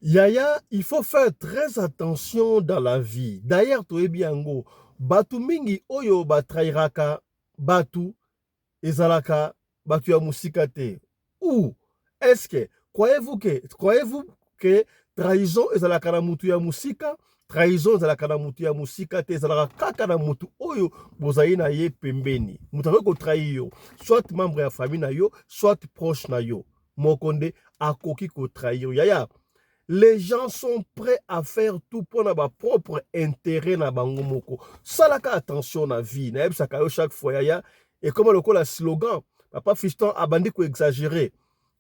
Yaya, il faut faire très attention dans la vie. D'ailleurs, toyebi yango, batu mingi oyo batrahiraka batu ezalaka batu ya mosika te. Ou est-ce que croyez-vous que trahison ezalaka na mutu ya mosika? Trahison ezalaka na mutu ya mosika te, ezalaka kaka na mutu oyo bozali na ye pembeni. Mutu akoki kotrahir yo, soit membre ya famille na yo, soit proche na yo. Moko nde akoki kotrahir. Yaya, les gens sont prêts à faire tout pour na ba propre intérêt na bango moko. Salaka attention na vie. Nayebisaka yo chaque fois, yaya, et comme lokola slogan, papa Fiston abandi ko exagérer.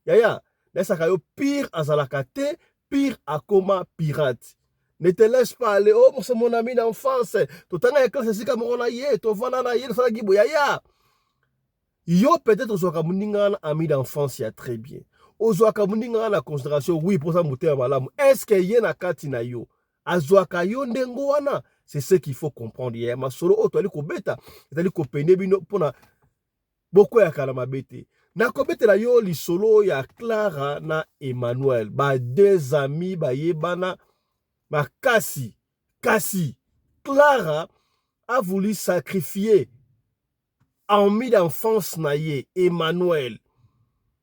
Yaya, nayebisaka yo pire azalaka te, pire akoma pirate. Ne te laisse pas aller. Oh, c'est mon ami d'enfance. Totanga ya classe esika moko na ye, tovanda na ye, tosalaki boye. Yaya, yo peut-être ozwaka moninga wana ami d'enfance ya très bien. Ozwaka moninga wana na considération, oui, mposa motema malamu. Est-ce que ye na kati na yo azwaka yo ndenge wana? C'est ce qu'il faut comprendre. Ya masolo oyo toali kobeta ezali kopene bino mpona bokweyaka na mabe te. Nakobetela yo lisolo ya Clara na Emmanuel, ba deux amis bayebana makasi. Kasi Clara a voulu sacrifier ami d'enfance na ye Emmanuel,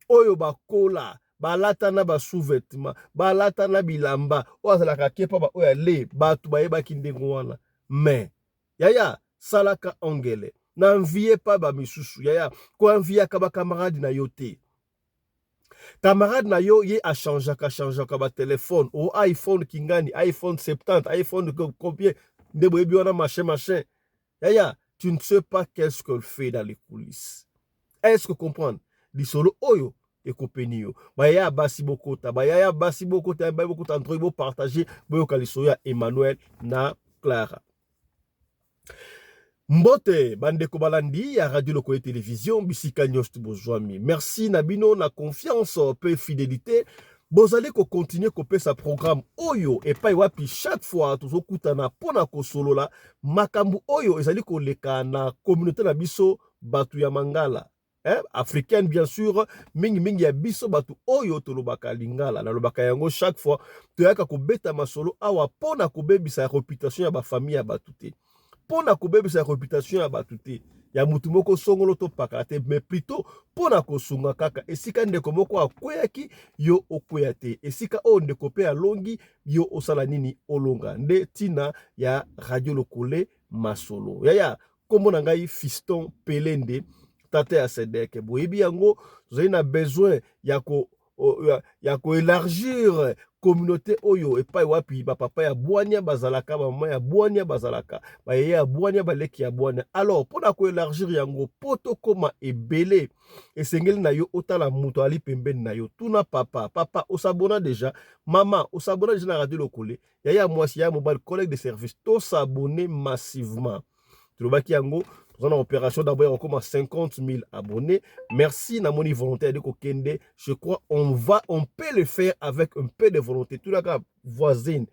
oyo bakola, balata na basous-vêtement, balata na bilamba oyo azalaka kepa ba oyo ale bato bayebaki ndenge wana. Mais yaya, salaka angele na envie pa bamisusu. Yaya, koenviaka bacamarade na yo te. Camarade na yo, ye achangeaka changeaka batelefone o iPhone kingani, iPhone 70, iPhone combien nde boyebi wana, machin machin. Yaya, tu ne sais pas qu'est-ce qu'elle fait dans les coulisses. Est-ce que comprendre lisolo oyo ekopeni yo? Bayaya basi bokota, bayaya basi bokota, baye bokota entre bopartage, boyoka lisolo ya Emmanuel na Clara. Mbote bandeko balandi ya Radio Lokole Télévision bisika nyonso bozwami. Merci na bino na confiance pe fidélité bozali kocontinue kopesa programme oyo epai wapi chaque fois tozokutana mpona kosolola makambo oyo ezali koleka na communauté na biso bato ya Mangala, eh, africaine bien sûr, mingimingi ya biso bato oyo tolobaka lingala. Nalobaka yango chaque fois, toyaka kobeta masolo awa mpona kobebisa réputation ya bafamille ya bato te, mpona kobebisa réputation ya bato te, ya mutu moko songolo topakala te, mais plutôt mpona kosunga kaka esika ndeko moko akweyaki, yo okweya te, esika oyo ndeko mpe alongi, yo osala nini? Olonga. Nde ntina ya Radio Lokole Masolo. Yaya, nkombo na ngai Fiston Pelende, tata ya Sedek. Boyebi yango, tozali na besoin ya koélargir communauté oyo epai wapi bapapa ya bwania bazalaka, bamama ya bwania bazalaka, bayeye ya bwania, baleki ya bwania. Alors, mpona koélargir yango mpo tokóma ebele, esengeli na yo otala moto ali pembeni na yo. Tuna papa: "Papa, osabona déjà? Mama, osabona déjà na Radio Lokole?" Yaya mwasi, yaya mobali, collègue de service, tosabone massivement. Tolobaki yango, toza na opération d'abord ya kokóma 50 000 abonnés. Merci, namoni volonté de kokende. Je crois on peut le faire avec un peu de volonté. Tunaka voisine: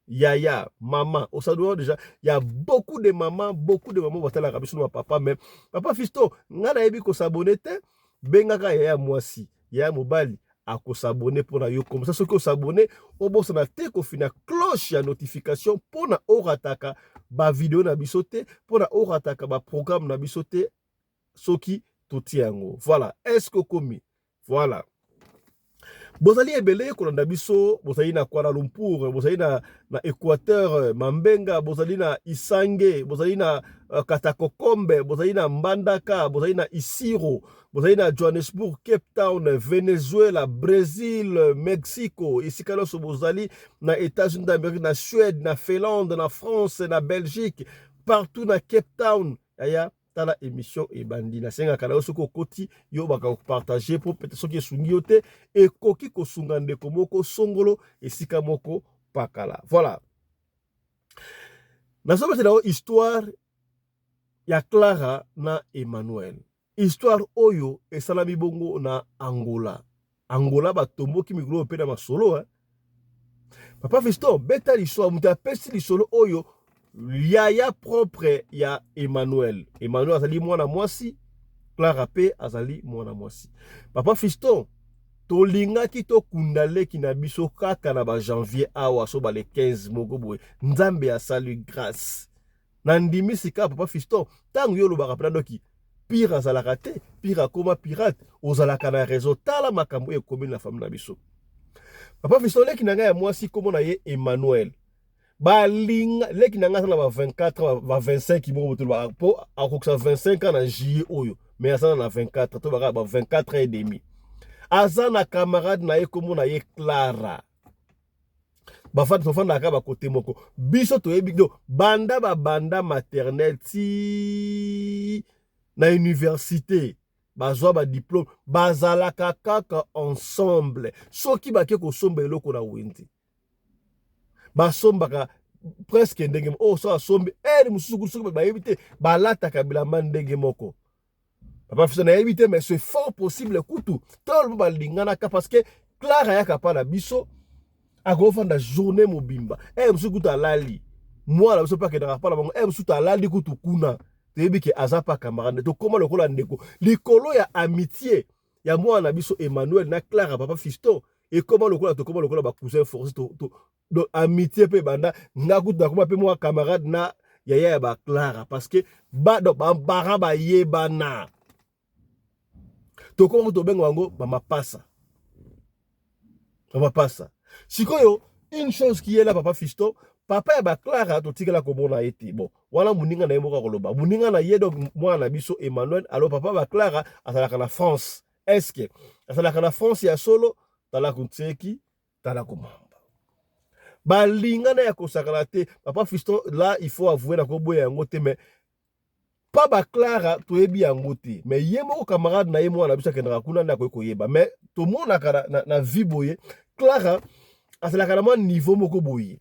"Yaya, mama, osabona déjà?" Il y a beaucoup de mamans, beaucoup de mamans batalaka biso na papa. Mais papa Fiston, ngai nayebi kosabone te. Bengaka yaya mwasi, yaya mobali akosabone mpona yo. Comme ça, soki osabone, obosana te kofina cloche ya notification mpona orataka bavideo na biso te, mpona orataka baprogramme na biso te soki totia yango. Voilà. Est ce que okomi? Voilà, bozali ebele kolanda biso. Bozali na Kuala Lumpur, bozali na Équateur Mambenga, bozali na Isange, bozali na Katakokombe, bozali na Mbandaka, bozali na Isiro, bozali na Johannesburg, Cape Town, Venezuela, Brésil, Mexico, esika nyonso bozali, na États-Unis d'Amérique, na Suède, na Finlande, na France, na Belgique, partout, na Cape Town. Yaya, tala émission ebandi. Nasengaka na yo, soki okoti, yo baka kopartage, mpo pete soki esungi yo te, ekoki kosunga ndeko moko songolo esika moko pakala. Voilà, nazobetela yo histoire ya Clara na Emmanuel. Histoire oyo esalami bongo na Angola. Angola batomboki mikolo oyo mpe na masolo, eh? Papa Fiston, beta lisolo. Moto apesi lisolo oyo, yaya propre ya Emmanuel. Emmanuel azali mwana mwasi, Clara mpe azali mwana mwasi. Papa Fiston. Tolingaki tokunda leki na biso kaka na ba janvier awa, so ba le 15 moko boye. Nzambe asali grâce. Nandimi sika, papa Fiston, ntango yo olobaka mpena doki pire azalaka te, pire akoma pirate, ozalaka na raison. Tala makambo oyo ekomi na famille na biso. Papa Fiston, leki na ngai ya mwasi, kombo na ye Emmanuel, balinga leki na ngai aza na ba 24, ba 25 moko boye, mpo akokisa 25 ans na juillet oyo, mais aza na 24 to baka ba 24 et demi. Aza na camarade na ye, kombo na ye Clara. Bafandi, tofandaka bakote moko. Biso toyebi do banda babanda maternelle ti na université, bazwa badiplôme, bazalaka kaka ensemble. Soki bake kosomba eloko na wenze, basombaka presque ndenge oyo. So asombi ere mosusu kutu, soki bayebi te, balataka bilamba ndenge moko. Papa Fiston, nayebi te, mais c'est fort possible kutu tolo balinganaka, parce que Clara ayaka pa na biso, akofanda journée mobimba. Ere mosusu kutu alali, mwana biso mpe akendaka pa na bango. Ere mosusu alali kutu kuna. Toyebi ke aza pa camarade, tokóma lokola ndeko likolo ya amitié ya mwana na biso Emmanuel na Clara. Papa Fiston, ekóma lokola tokóma lokola bacousin forcé donc amitié mpe ebanda. Nga kutu nakóma mpe mwa camarade na yaya ya baclara, parce que donc baparent bayebana. Tokóma kutu tobenga bango bamapasa, bamapasa. Sikoyo, une chose qui est là, papa Fiston, papa ya baclara totikala komona ye te. Bon, wana moninga na ye moko akoloba, moninga na ye, donc mwana na biso Emmanuel. Alors, papa baclara azalaka na France. Est ce que azalaka na France ya solo? Tala kuntseki, tala komamba, balingana ya kosakana te. Papa Fiston, là il faut avouer, na koboya yango te, mais pa baclara toyebi yango te. Mais ye moko camarade na ye, mwana biso akendaka kuna nde akoki koyeba. Mais tomonaka na vie boye, Clara azalaka na mwa niveau moko boye.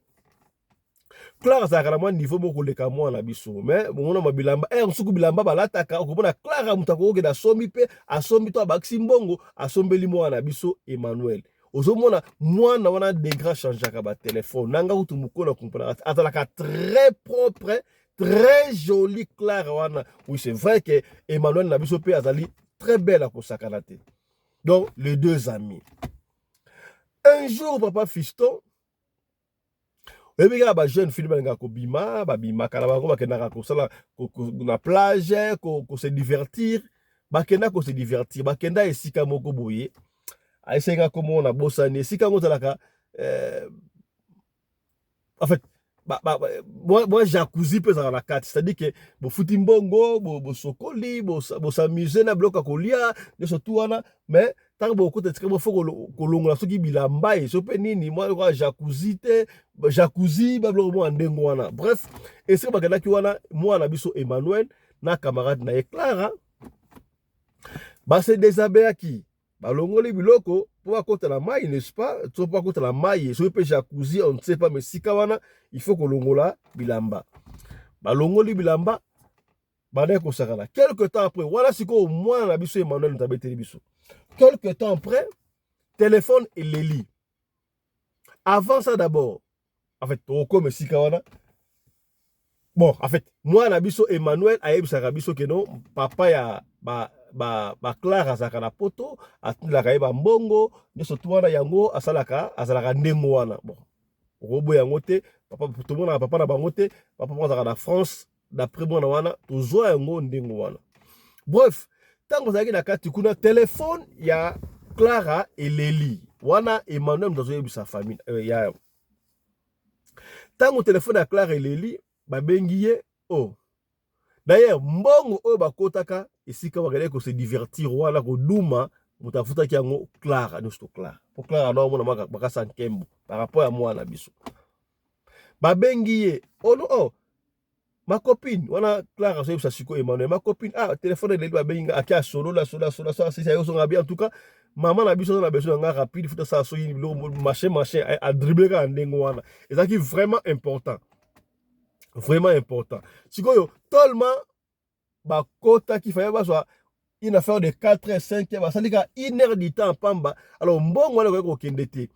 Clara azalaka na mwa niveau moko koleka mwana biso. Mais bomona ma bilamba ere mosuku, bilamba balataka, okomona Clara moto akokokende asombi mpe asombi to abakisi mbongo, asombeli mwana na biso Emmanuel. Ozomona mwana wana degré achangeaka batelefone nanga kutu mokolo akomprenaka. Azalaka très propre, très jolie, Clara wana. Oui, c'est vrai que Emmanuel na biso mpe azali très belle, akosakana te. Donc les deux amis, un jour, papa Fiston, oyebi kaka bajeune fille balingaka kobima, babimaka na bango, bakendaka kosala na plage, kose divertir. Bakenda kose divertir, bakenda esika moko boye. Aesenga komona, bosani esika yango ezalaka. En fait, mwa jacuzzi mpe ezalaka na kati, c'est-à-dire ke bofuti mbongo, bosokoli, bos'amuse na biloko ya kolia nyonso tu wana. Mais ntango bokota esika bofo kolongola soki bilamba ye so mpe nini, mwa lokola jacuzzi te, jacuzzi, babiloko mwa ndenge wana. Bref, esika bakendaki wana, mwana biso Emmanuel na camarade na ye Clara base déshabillaki, balongoli biloko mpo bakota na mai, n'est-ce pas? So mpo bakota na mai, soki mpe jacuzzi, on ne sait pas, mais sika wana il faut kolongola bilamba. Balongoli bilamba, bandaki kosakana. Quelque temps après wana, sikoyo mwana na biso Emmanuel moto abeteli biso. Quelque temps après, téléphone eleli. Avant ça d'abord, en fait, tokokoma esika wana. Bon, en fait, mwana biso Emmanuel ayebisaka biso ke non, papa ya baclara ba azalaka na Poto, atindelaka ye bambongo nyonso tu wana. Yango asalaka, azalaka ndenge wana. Bon, okoboya yango te. Papa, tomonaka papa na bango te. Papa moko azalaka na France, d'après mwana wana, tozwa yango ndenge wana. Bref, ntango azalaki na kati kuna, telefone ya Clara eleli. Wana Emmanuel moto azoyebisa famille ya. Ntango telefone ya Clara eleli, babengi ye. Oh, d'ailleurs, mbongo oyo bakotaka esika bakendaki kose divertir wana, koduma, moto afutaki yango Clara nyonso to Clara, po Clara na omona makasa nkembo par rapport ya mwana biso. Babengi ye: "Oh no, oh ma copine." Wana Clara azoyebisa sikoyo Emmanuel: "Ma copine, ah, telefone eleli, babengi nga." Ake asolola, asolola, asolola, asolola, asisi, ayozonga bien: "En tout cas, mama na biso aza na besoin na nga rapide, futa, asala soki biloko machin machin." Adrible kaka ndenge wana, ezalaki vraiment important, vraiment important. Sikoyo tellement bakotaki, faye bazwa une affaire de 4 heures, 5 heures, basali kaka une heure du temps pamba. Alors mbongo wana ekoki kokende te.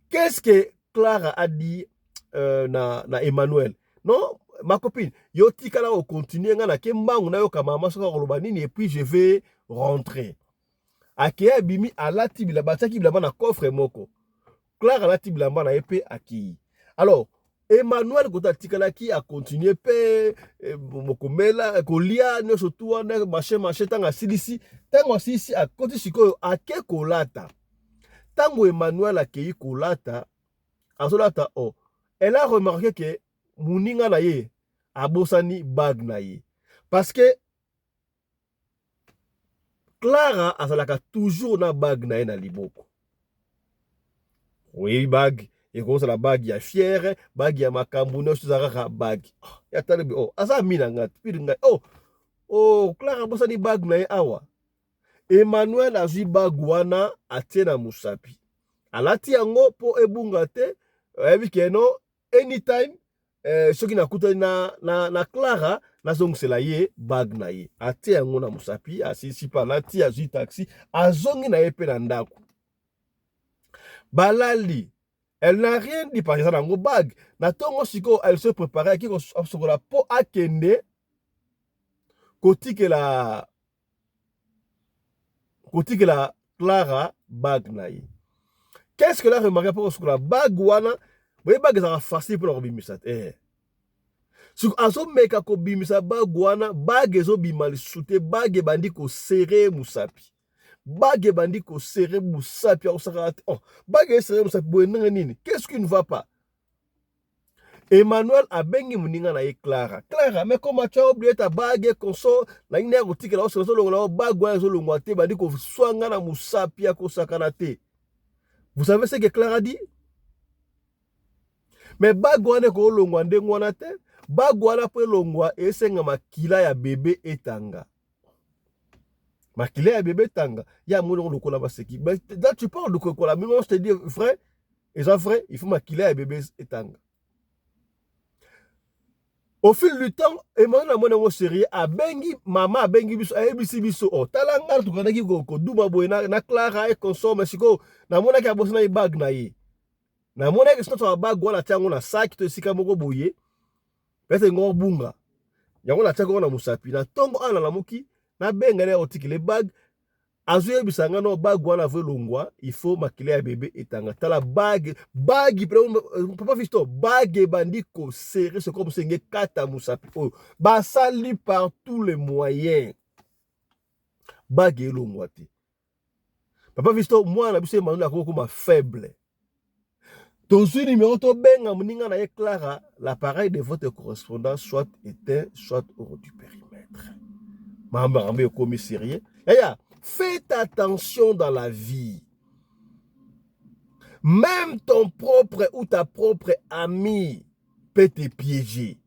Qu'est-ce que Clara a dit na Emmanuel? "Non, ma copine, yo tikala ocontinue, nga nake mbangu, nayoka mama soki akoloba nini, et puis je vais rentrer." Akei, abimi, alati bilamba, atiaki bilamba na coffre moko. Clara alati bilamba na ye mpe akei. Alors Emmanuel kota atikalaki, acontinuer mpe komela, kolia, nyonso tu wana, machin machin. Ntango asilisi, akoti sikoyo, ake kolata. Ntango Emmanuel akei kolata, azolata, oh, elle a remarqué que moninga na ye abosani bague na ye, parce que Clara azalaka toujours na bague na ye na liboko. Oyebi, bague ekozala bague ya fierté, bague ya makambo nyonso, eza kaka bague. Oh, ya talebi, oh, aza ami na ngai, pili ngai. Oh, Clara abosani bague na ye awa. Emmanuel azwi bague wana, atie na mosapi, alati yango mpo ebunga te. Oyebi que no anytime soki nakutani na Clara, nazongisela ye bague na ye. Atie yango na mosapi, asilisi mpe alati, azwi taxi, azongi na ye mpe na ndako, balali. Elle n'a rien dit par exemple yango bague. Na ntongo sikoyo, elle se prépare, aki kosokola mpo akende kotikela Clara bague na ye. Qu'est-ce que la remarqué? Mpo kosukola bague wana boye, bague ezalaka facile mpona kobimisa te. Siko azomeka kobimisa bague wana, bague ezobima lisusu te. Bague ebandi koserrer mosapi, bague ebandi koserrer mosapi, akosakaka te. Oh, bague eserrer mosapi boye ndenge nini? Qu'est-ce qui ne va pas? Emmanuel abengi moninga na ye Clara. Clara, mais comment tu as oublié ta bague consort? Nangi nde ya kotikela osala, ozolongola o bague wana, ezolongwa te, bandi koswanga na mosapi ya kosakana te. Vous savez ce que Clara dit? Mais bague wana ekolongwa ndenge wana te. Bague wana, mpo elongwa, esenga makila ya bebe etanga, makila ya bebe etanga. Ya moni lokola baseki. Là tu parles de kokola, mais moi je te dis vrai, eza vrai, il faut makila ya bebe etanga. Au fil du temps, Emmanuel amoni yango sérieux, abengi mama, abengi biso, ayebisi biso: oh, tala ngai, tokandaki koduma boye na Clara et consort, mais sikoyo namonaki abosana ye bague na ye. Namonaki soki toka bague wana, atia yango na saki to esika moko boye, peut-être ngo bunga yango, natiaki yango na mosapi. Na ntongo awa nalamuki, nabenga ye otikele bague. Azoyebisa nga no bague wana avo elongwa, il faut makila ya bebe etanga. Tala bague, bague, papa Fiston, bague ebandi koserrer, c'est comme senge kata mosapi oyo. Basali par tous les moyens, bague elongwa te. Papa Fiston, mwana na biso Emmanuel akoki kokoma faible. Tozwi numéro, tobenga moninga na ye Clara. L'appareil de votre correspondant soit éteint, soit hors du périmètre. Makambo ekomi sérieux. Yaya, faites attention dans la vie. Même ton propre ou ta propre amie peut te piéger.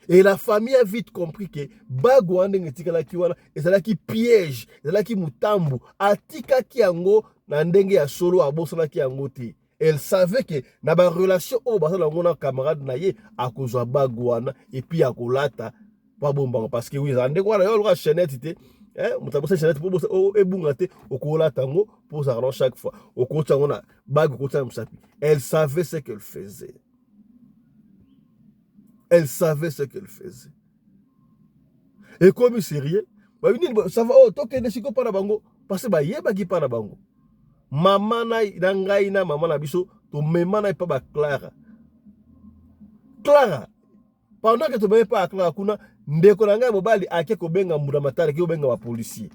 Et la famille a vite compris que bague wana, ndenge etikalaki wana, ezalaki piège, ezalaki mutambu. Atikaki yango na ndenge ya solo, abosanaki yango te. Elle savait que na barelation oyo basala yango na camarade na ye, akozwa bague wana et puis akolata po abombanga, parce que oui, ezala ndenge wana. Yo oloka chaînette te, moto abosa chaînette po ebunga te, okolata yango mpo ozalaka na chaque fois okotia yango na bague, okotia na mosapi. Elle savait ce qu'elle faisait, elle savait ce qu'elle faisait. Ekomi sérieux, babi nini? Ça va, oh, tokende sikoyo mpa na bango, parce que bayebaki mpa na bango. Mama na ngai na mama na biso, tomema na ye mpa baClara. Clara, pendant que tomemi mpa ya Clara kuna, ndeko na ngai mobali ake kobenga mbula matari, ake kobenga bapolicier,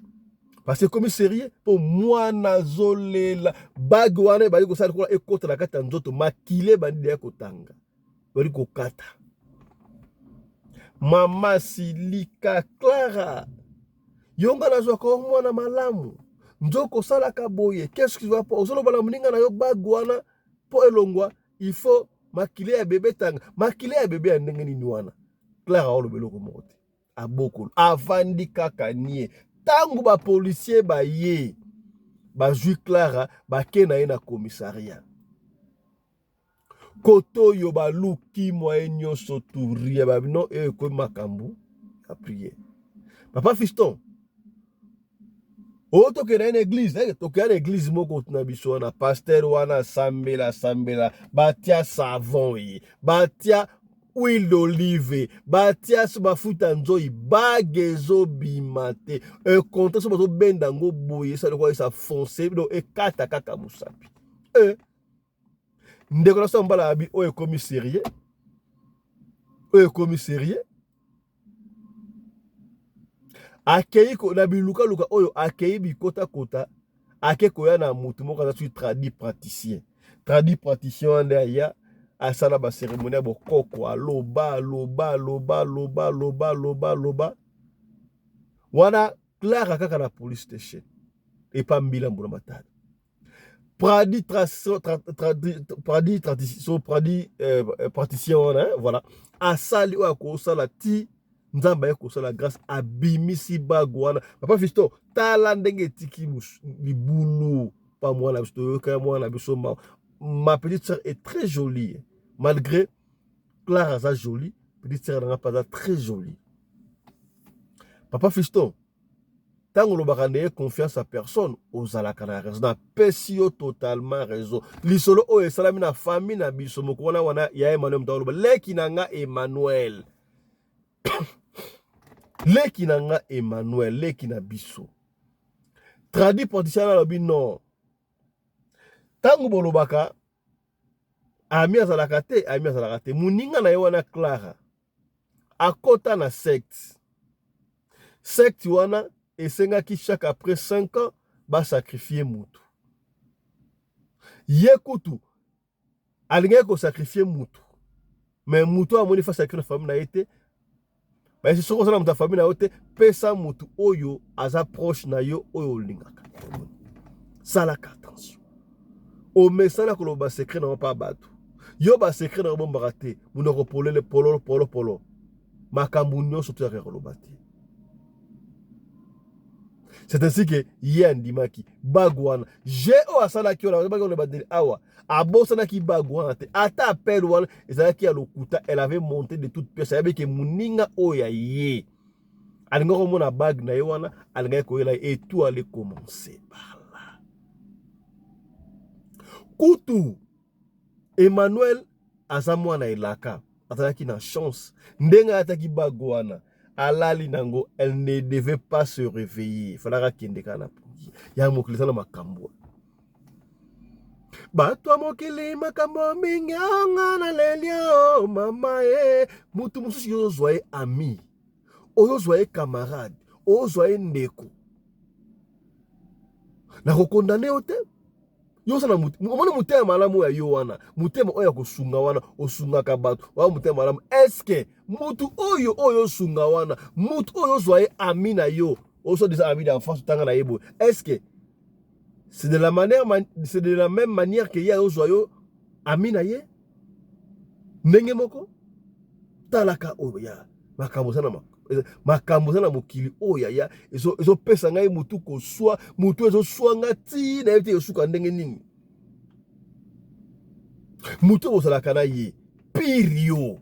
parce que ekomi sérieux, mpo mwana azolela. Bague wana ebandi kosala lokola ekota na kati ya nzoto, makila ebandi deya kotanga, bali kokata. Mama silika: Clara, yo nga nazwaka yo mwana malamu, nzoko osalaka boye? Qu'est-ce qui va pas? Ozoloba na moninga na yo bague wana mpo elongwa, il faut makila ya bebe tanga. Makila ya bebe ya ndenge nini wana? Clara oloba eloko moko te, abokolo, avandi kaka nie. Ntango bapolicier baye, bazwi Clara, bake na ye na commissariat. Kote oyo baluki moyen nyonso, turia babino oyo ekomi makambo ya prière. Papa Fiston, oyo tokende ye na église, tokenda na église moko na biso wana. Pasteur wana asambela, asambela, batia savon ye, batia. huile d'olive, batia so mafuta nzoi, bague ezobima te. Ekonte so bazobenda yango boye, esala lokola esa fonce, donc ekata kaka mosapi. Ndeko na so mbala abi oyo ekomi sérieux, oyo ekomi sérieux. Akei na bilukaluka oyo, akei bikotakota, ake koya na mutu moko aza soki tradi praticien. Tradi praticien wana nde aya asala baceremonie ya bokoko, aloba aloba aloba aloba aloba aloba aloba wana. Clara kaka na police station epa mbila mbula matadi. Pradi pradi so pradi praticien wana, voilà, asali oyo akosala ti Nzambe aye kosala grâce, abimisi bague wana. Papa Fiston, tala ndenge etiki libulu pa mwana biso. Toyoka mwana biso ma, ma petite sœur est très jolie. Malgré Clara aza jolie, petite sœur nanga mpe aza très jolie. Papa Fiston, ntango olobaka ndeye confiance à personne, ozalaka na raison. Napesi yo totalement raison. Lisolo oyo esalami na famille na biso moko wana wana ya Emmanuel, moto aloba leki na nga Emmanuel, leki na nga Emmanuel, leki na biso. Tradi praticien alobi non, ntango bolobaka ami azalaka te, ami azalaka te. Moninga na ye wana Clara akota na secte. Secte wana esengaki chaque après 5 ans basacrifie mutu. Ye kutu alingaki kosacrifie mutu, mais mutu amoni fa sacrifie na famille na ye te. Bayesi soki oza na moto ya famille na yo te, pesa mutu oyo aza proche na yo, oyo olingaka. Salaka attention, omesana koloba basecret na yo mpa bato. Yo basecret na yo bombaka te, monoko polele, pololo polo polo, makambo nyonso toyaka koloba te. C'est ainsi que ye andimaki bague wana. Je oyo asalaki wana, baki wana bandeli awa, abosanaki bague wana te. Ata appel wana ezalaki ya lokuta, elle avait monté de toute pièce. Ayebi ke moninga oyo ya ye alingaki komona bague na ye wana, alingaki koyela ye, et tout allait commencer par là. Kutu Emmanuel aza mwana elaka, azalaki na chance ndenge ayataki bague wana, alali nango, elle ne devait pas se réveiller, falaka akende kaka na pongi ya mokili. Eza na makambo, bato ya mokili, makambo mingi anga na leli o mama ye. Mutu mosusu yo ozwa ye ami, oyo ozwa ye camarade, oyo ozwa ye ndeko, nakokondane yo te. Yo oza na omoni motema malamu ya yo wana, motema oyo ya kosunga wana, osungaka bato wana, motema malamu. Est-ce mutu oyo oyo osunga wana, mutu oyo ozwa ye ami na yo, oso déjà ami d'enfance, otanga na ye boye, est-ce que c'est de la même manière que ye ozwa yo ami na ye ndenge moko? Talaka oyo ya makambo eza na makambo eza na mokili oyo ya ezopesa ngai motu koswa, motu ezoswa nga ti nayebi te esuka ndenge nini. Motu oyo bozalaka na ye pire, yo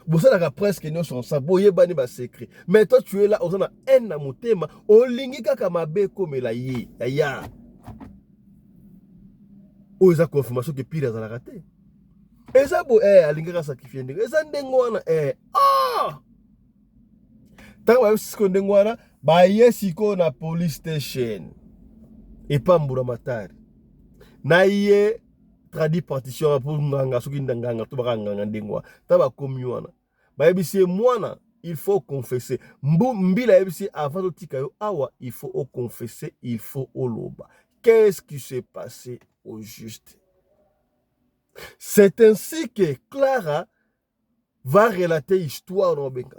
bosalaka presque nyonso ensemble, boyebani basecret, mais toi tu es là, oza na haine na motema, olingi kaka mabe ekomela ye. Yaya, oyo eza confirmation ke pire azalaka te. Eza bo alingaka sacrifie ndenge eza ndenge wana. Ah! Ntango bayebi sikoyo ndenge wana, baye sikoyo na police station epa mbula matari na ye tradi partition mpo nganga, soki nganga to baka nganga ndenge wana. Ntango bakomi wana, bayebisi ye: mwana, il faut confesser. Mbu mbila ayebisi: avant totika yo awa, il faut oconfesser, il faut oloba qu'est-ce qui s'est passé au juste. C'est ainsi que Clara va relater histoire na obenga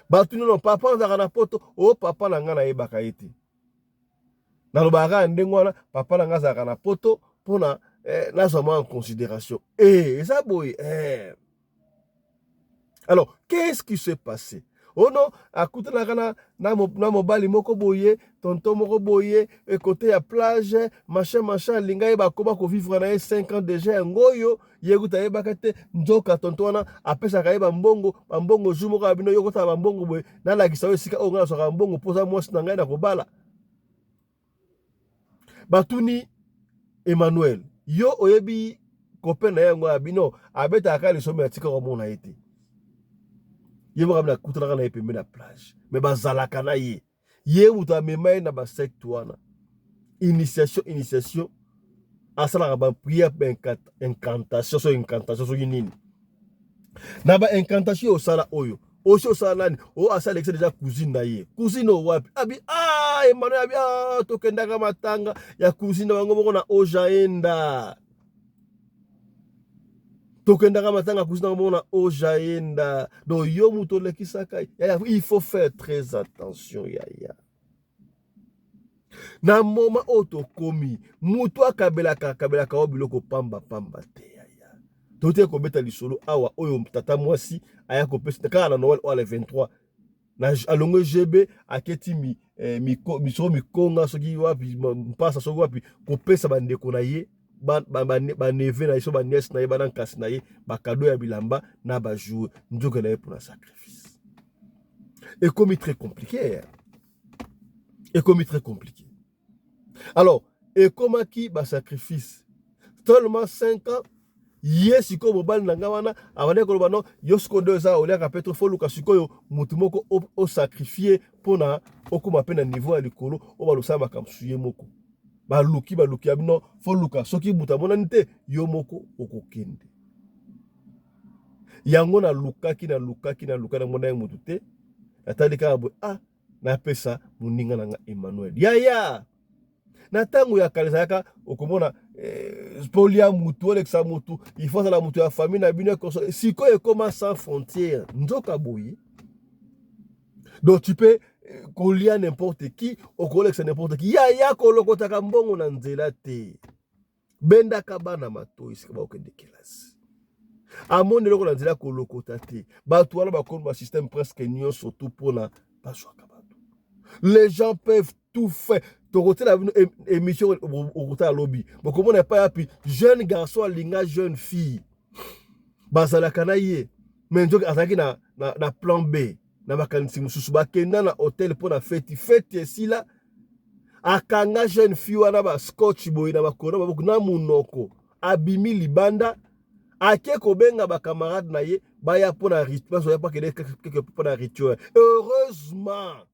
bato nono. Papa azalaka na Poto. O papa na ngai nayebaka ye te, nalobaka kaka ndenge wana. Papa na ngai azalaka na Poto mpona nazwa mwa en considération. Eza boye. Alors, qu'est-ce qui s'est passé? Oh non, akutanaka na mobali moko boye, tonton moko boye, ekote ya plage, machin machin, alinga ye, bakoma kovivre na ye 5 ans déjà. Yango oyo ye kuta ayebaka te, nzoka tonton wana apesaka ye bambongo bambongo. Jour moko ya bino, yo kotala bambongo boye, nalakisa yo esika oyo ngai nazwaka bambongo mpoza mwasi na ngai na kobala. Batuni Emmanuel: yo oyebi Copain na ye yango ya bino abetaka kaka lisolo, atika komona ye te. Ye moko akutanaka na ye pembeni na plage, mais bazalaka na ye. Ye moto amema ye na basecte wana, initiation, initiation, asalaka baprière, baincantation, so incantation soki nini na baincantation. Osala oyo osi osala nani oyo asalekisa déjà cousine na ye. Cousine oyo wapi? Abi ah, Emmanuel abi ah, tokendaka matanga ya cousine na bango moko na Ojaenda. Tokendaka matanga cousine na bango moko na Ojaenda. Donc yo moto olekisaka. Yaya, il faut faire très attention, yaya. Na moment oyo tokomi, moto akabelaka akabelaka wa biloko pamba pamba te, yaya. Tote kobeta lisolo awa oyo tata mwasi aya kopesa kaka na Noël oyo le 23 na alongwe GB, aketi mi, eh, miko, misolo mikonga soki wapi, mpasa soki wapi, kopesa bandeko na ye, baneveux na ye, so banièce na ye, bana nkasi na ye, bacadeau ya bilamba na bajouets. Nzoka na ye mpona sacrifice. Ekomi très compliqué, ekomi très compliqué. Alors ekomaki basacrifice seulement 5 ans. Ye sikoyo mobali na ngai wana abandaki koloba: "Non, yo sikoyo nde eza oliaka mpe to foluka sikoyo motu moko osacrifier mpona okóma mpe na niveau ya likolo oyo balosala makambo." Su ye moko baluki, baluki ya bino, foluka soki moto amonani te, yo moko okokende. Yango nalukaki, nalukaki, naluka, namona ye motu te. Natali kaka boye, ah, napesa moninga na nga Emmanuel. Yaya, na ntango ya kala ezalaka okomona mpo lia mutu, olekisa mutu, il faut azala mutu ya famille na bino. Sikoyo ekoma sans frontière. Nzoka boye, donc tu peux kolia n'importe qui, okolekisa n'importe qui. Yaya, kolokotaka mbongo na nzela te. Bendaka bana matoi esika bakokende kelasi, amoni eloko na nzela, kolokota te. Bato wana bakomi basystème presque nyonso tu mpona bazwaka bato. Les gens peuvent tout faire. Tokotela bino émission, okotala lobi, bokomona epai yapi jeune garçon alinga jeune fille, bazalaka na ye, mais nzoki azalaki na plan B, na makanisi mosusu. Bakenda na hotel mpo na feti. Feti esila, akanga jeune fille wana bascotch boye na makolo, na maboko, na monoko. Abimi libanda, ake kobenga bacamarade na ye baya mpona bazoya mpo akende quelque mpona rituel. Heureusement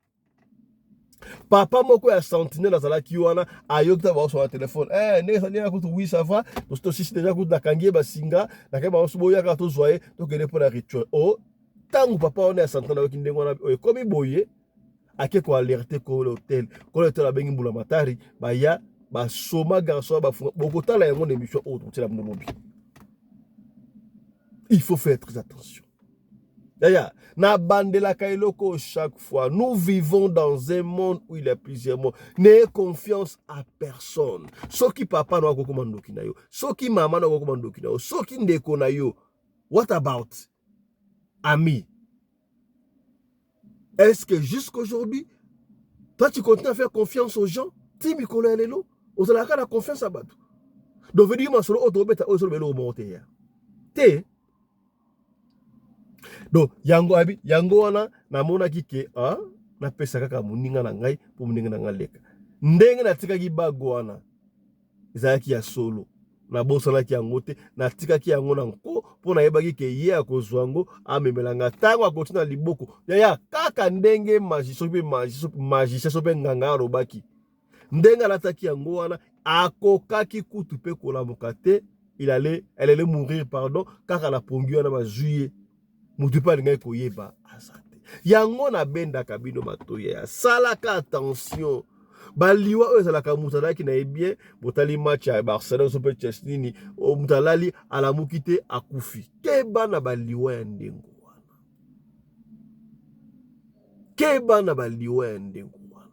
papa moko ya sentinelle azalaki wana, ayoki ta baoso na telefone: "Eh, ndenge ezali ya kutu, oui, ça va, tosisi déjà kutu, nakangi ye basinga, nakangi bango, boyaka tozwa ye, tokende mpona rituel." O ntango papa wana ya sentinelle ayoki ndenge wana oyo ekomi boye, ake koalerter kolo hotel. Kolo hotel abengi mbula matari, baya, basoma garçon, bafunga. Bokotala yango na émission oyo tokotiela bino lobi. Il faut faire très attention, yaya. Nabandelaka eloko chaque fois: nous vivons dans un monde où il y a plusieurs mondes. N'ayez confiance à personne. Soki papa na akokoma ndoki na yo, soki mama na akokoma ndoki na yo, soki ndeko na yo, what about ami? Est-ce que jusqu'aujourd'hui, toi, tu continues à faire confiance aux gens? Ti mikolo ya lelo ozalaka na confiance ya bato? Donc veut dire masolo oyo tobeta oyo ezoloba eloko moko te ya te. Donc yango abi yango wana namonaki ke ah, napesa kaka moninga na ngai mpo moninga na ngai leka. Ndenge natikaki bague wana ezalaki ya solo, nabosanaki yango te, natikaki yango na nko mpo nayebaki ke ye akozwa yango, amemela nga ntango akoti na liboko. Yaya, kaka ndenge magicien mpe magicien so mpe nganga alobaki, ndenge alataki yango wana, akokaki kutu mpe kolamuka te. Il allait, elle allait mourir, pardon, kaka na pongi wana bazwi ye. Motu mpe alingaki koyeba aza te. Yango nabendaka bino matoyi ya salaka attention. Baliwa oyo ezalaka, moto azalaki na ye bien, botali match ya Barcelone so mpe Chelsea nini, moto alali, alamuki te, akufi. Keba na baliwa ya ndenge wana, keba na baliwa ya ndenge wana.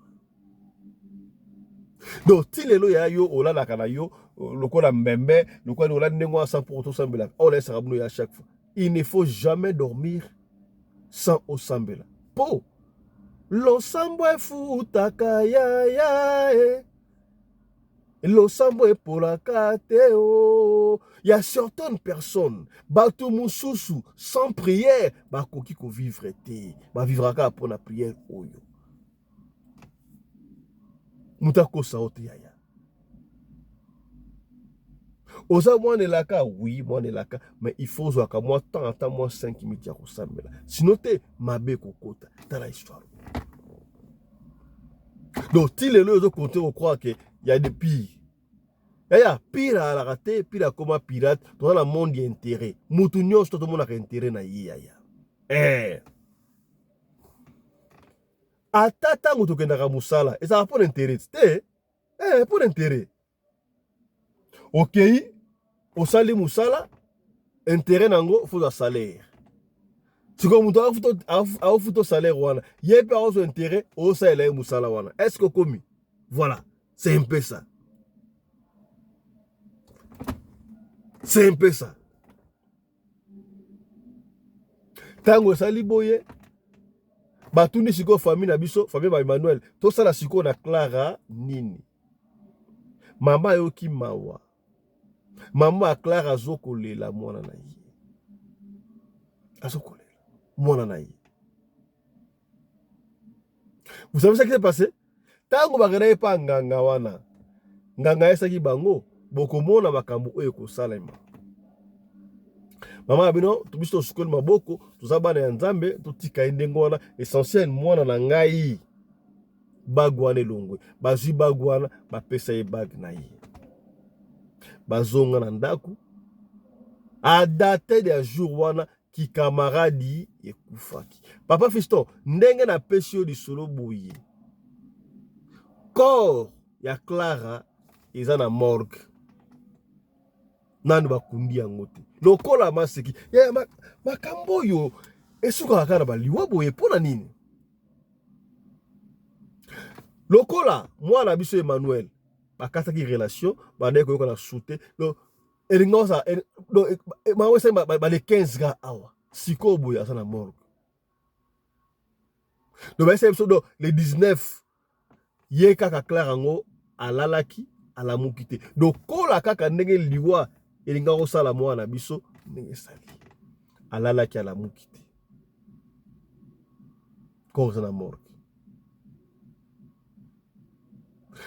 Donc ti lelo ya yo olalaka na yo lokola mbembe, lokola olali ndenge wana sans pour tosambelaka. Oyo nayesaka bino ya chaque fois: il ne faut jamais dormir sans osambela, po losambo efutaka, yaya e, losambo epolaka te. O ya certaines personnes, bato mosusu sans prière bakoki kovivre te, bavivraka mpona prière. Oyo moto akosa o te, yaya. Oza mwana elaka, oui mwana elaka, mais il faut ozwaka mwa temps, ata mwa 5 minutes ya kosambela, sinon te mabe ekokota. Tala histoire. Donc ti lelo ozo compter ko croire que ya de pire. Yaya pire alaka te, pire akoma pirate, toza na monde ya intérêt. Mutu nyonso tomonaka intérêt na ye yaya. Eh. Ata ntango tokendaka mosala ezalaka mpo na intérêt te, eh, mpo na intérêt. Okei osali mosala, intérêt nango faut salaire. Sikoyo moto aofuta salaire wana, ye mpe aozwa intérêt, osalela ye mosala wana. Est-ce que okomi? Voilà, c'est un peu ça. C'est un peu ça. Ntango esali boye, batuni sikoyo famille na biso, famille ba Emmanuel, tosala sikoyo na Clara nini? Mama ayoki mawa. Mama ya Clara azokolela mwana na ye. Azokolela mwana na ye. Vous savez ce qui s'est passé? Tango bakenda ye pa nganga wana, nganga ayesaki bango bokomona makambo oyo ekosalema. Mama na bino, biso tosukoli maboko, toza bana ya Nzambe, totika ye ndenge wana. Essentiel mwana na ngai bague wana elongwe. Bazwi bague wana, bapesa ye bague na ye. Bazonga na ndako. A date ya jour wana kikamaradi ekufaki. Papa Fiston, ndenge napesi yo lisolo boye, corps ya Clara eza na morgue, nanu bakundi yango te. Lokola maseki ya makambo oyo esukaka kaka na baliwa boye, mpo na nini? Lokola mwana biso Emmanuel bakataki relation, bandaki koyoka na sute, donc elinga ozala bango esali bale 15 ga awa sikoyo boye aza na morgue. Donc bayesaki biso donc le 19 ye kaka Clara yango alalaki alamuki te. Donc kola kaka ndenge liwa elinga kosala mwana na biso ndenge esali, alalaki alamuki te, corps eza na morgue.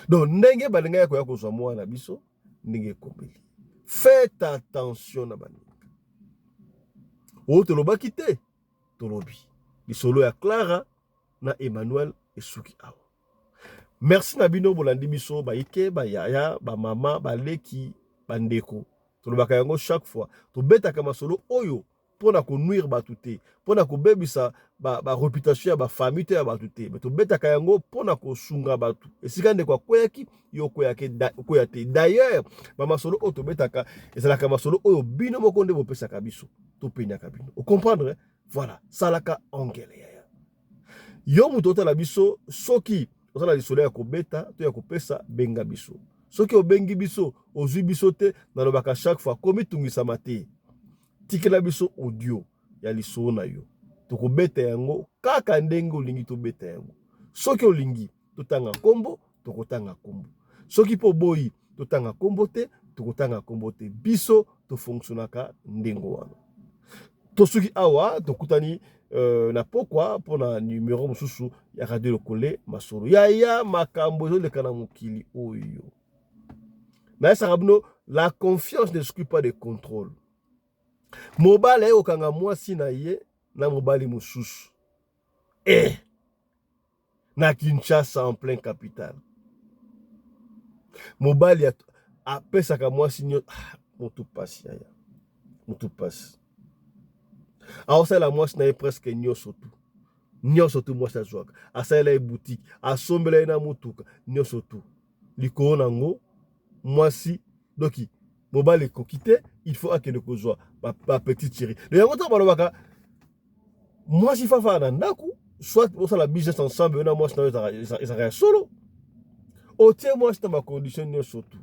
Donc ndenge balingaki koya kozwa mwana na biso ndenge ekomeli. Faites attention na baninga oyo tolobaki te, tolobi lisolo ya Clara na Emmanuel esuki awa. Merci na bino bolandi biso, bayike, bayaya, bamama, baleki, bandeko. Tolobaka yango chaque fois, tobetaka masolo oyo mpona konuire bato te, mpona kobebisa ba reputation ya ba famille te ya bato te, mais tobetaka yango mpona kosunga bato. Esika ndeko akweyaki, yo okweyaki te. D'ailleurs bamasolo oyo tobetaka ezalaka masolo oyo bino moko nde bopesaka biso, topenyaka bino. Ocomprendre? Voilà, salaka angele yaya. Yo moto otala biso, soki oza na lisolo ya kobeta to ya kopesa, benga biso. Soki obengi biso, ozwi biso te, nalobaka chaque fois, komitungisama te. Tikela biso audio ya lisolo na yo, tokobeta yango kaka ndenge olingi tobeta yango. Soki olingi totanga kombo, tokotanga kombo. Soki mpo boyi totanga kombo te, tokotanga kombo te. Biso tofonctionnaka ndenge wana. Tosuki awa, tokutani na pokwa mpona numero mosusu ya Radio Lokole Masolo. Yaya, makambo ezoleka na mokili oyo. Nayesaka bino, la confiance n'exclut pas de contrôle. Mobali aye kokanga mwasi na ye na mobali mosusu. Na Kinshasa en plein capitale. Mobali apesaka mwasi nyo, motu pasi yaya. Motu pasi. Aosala mwasi na ye presque nyonso tu. Nyonso tu mwasi azwaka. Asalela ye boutique, asombela ye na motuka, nyonso tu. Likolo nango mwasi doki mobali ekoki te, il faut akende kozwa ba petite chérie. Donc yango ntango balobaka mwasi fafa na ndako, soit osala business ensemble na mwasi na yo ezalaka ya solo, otie mwasi na ba condition nyonso tu,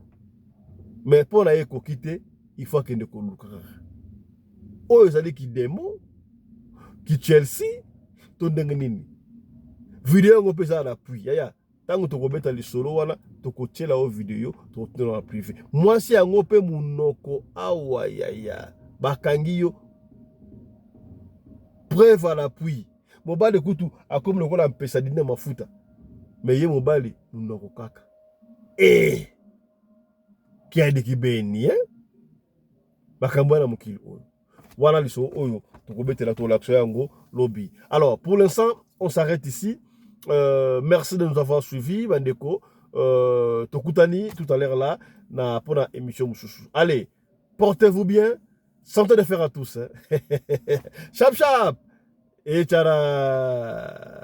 mais mpo na ye ekoki te, il faut akende koluka kaka oyo ezali kidemo ki Chelsea to ndenge nini. Video yango mpe ezala na appui yaya. Ntango tokobeta lisolo wana, tokotiela yo video, tokotuna na privé. Mwasi yango mpe munoko awa yaya, bakangi yo preuve à l'appui. Mobali kutu akomi lokola mpesa dina mafuta, mais ye mobali munoko kaka. Kiadi kibeni, hein? Makambo ya na mokili oyo wana, lisolo oyo tokobetela, tolakisa yango lobi. Alors, pour l'instant, on s'arrête ici. Merci de nous avoir suivis, bandeko. Tokutani tout à l'heure là na mpona émission mosusu. Allez, portez-vous bien, santé de fer à tous, hein. Chap chap et tchara.